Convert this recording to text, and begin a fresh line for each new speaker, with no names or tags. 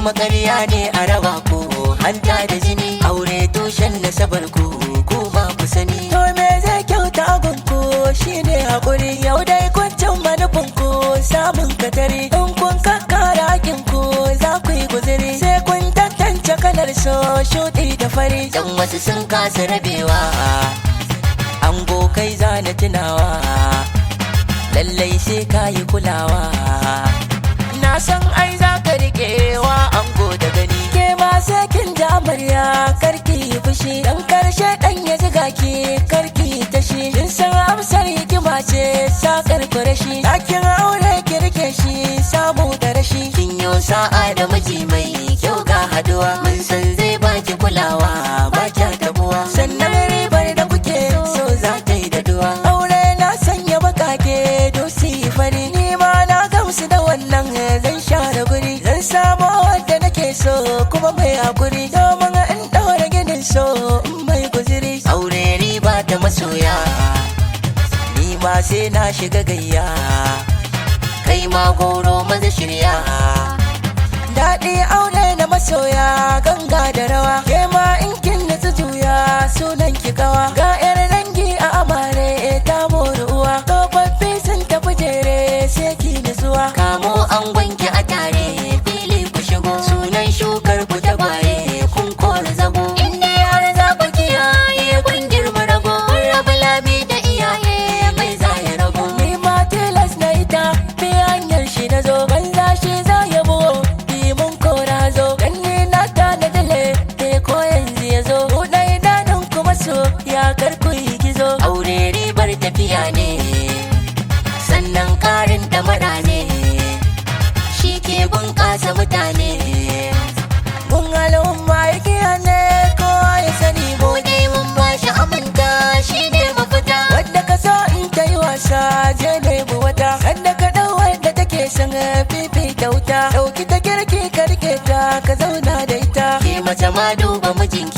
Kuma ƙarya ne a raba ku hanta da jini. Aure tushen nasabar ku, ku ma ku sani.
To me zai kyauta agunku shine haƙuri. Yau dai kun cin manufinku samun katari. In kun kakkara hakinku za ku yi guziri. Sai kun tantance kalar so, shuɗi da fari.
Dan wasu sun kasa rabewa.
Ango, kai zana tunawa, lallai sai ka yi kulawa. Na san ai za ka riƙewa, ango da gani. Ke ma sai kin ji, amarya, karki yi fushi. Dan karshe dan ya ziga ki, karki tashi. Kin san amsar hikima ce sakar kurashi. Ɗakin aure ki rike shi, samu da rashi.
Kin yo sa'a da miji mai kyau, ga haduwa. Mun san zai baki kulawa, ba kya tabuwa.
Sannan ribar da kuke so za ta yi daduwa. Aure na sanya bakake dosi fari. Ni ma na gamsu da wannan, zan share guri. Zan samu wadda nake so kuma mai hakuri, domin in ɗaura ginin so in mai guziri.
Aure riba ta masoya.
Ni ma sai na shiga gayya.
Kai ma goro, maza shirya.
Daɗi aure na masoya, ganga da rawa. Ke ma in kin nutsu, juya, sunan ki kawa. Ga 'yar dangi a amare, ta mori uwa. Tsofaffi sun tafi jere, sai ki nutsuwa.
Kamo angonki a tare, fili ku shigo. Sunan shukar ku ta bare, kun kori zago. In dai har za ku kiyaye, kun girma rago. Kun raba lami da iyaye, mai za ya rago?
Ni ma tilas na ita bi hanyar shi na zo. Banza shi za ya buwo bi mun kora zo. Ganni na ta na dale te ko yanzu ya zo. Buɗe idanun kuma so ya karku yi gizo.
Aure ribar tafiya ne, sannan karin ɗamara ne, shi ke bunƙasa mutane.
Mun al'umma yake ne, kowa ya sani mu.
Mu dai mun ba shi aminta, shi ne mafita.
Wadda ka so in ta yi wasa, je nemi wata. Sanda ka ɗau wadda take son fifita wuta. Ɗauki ta kirki, ka rike ta, ka zauna da ita.
Ke mace ma, duba mijinki.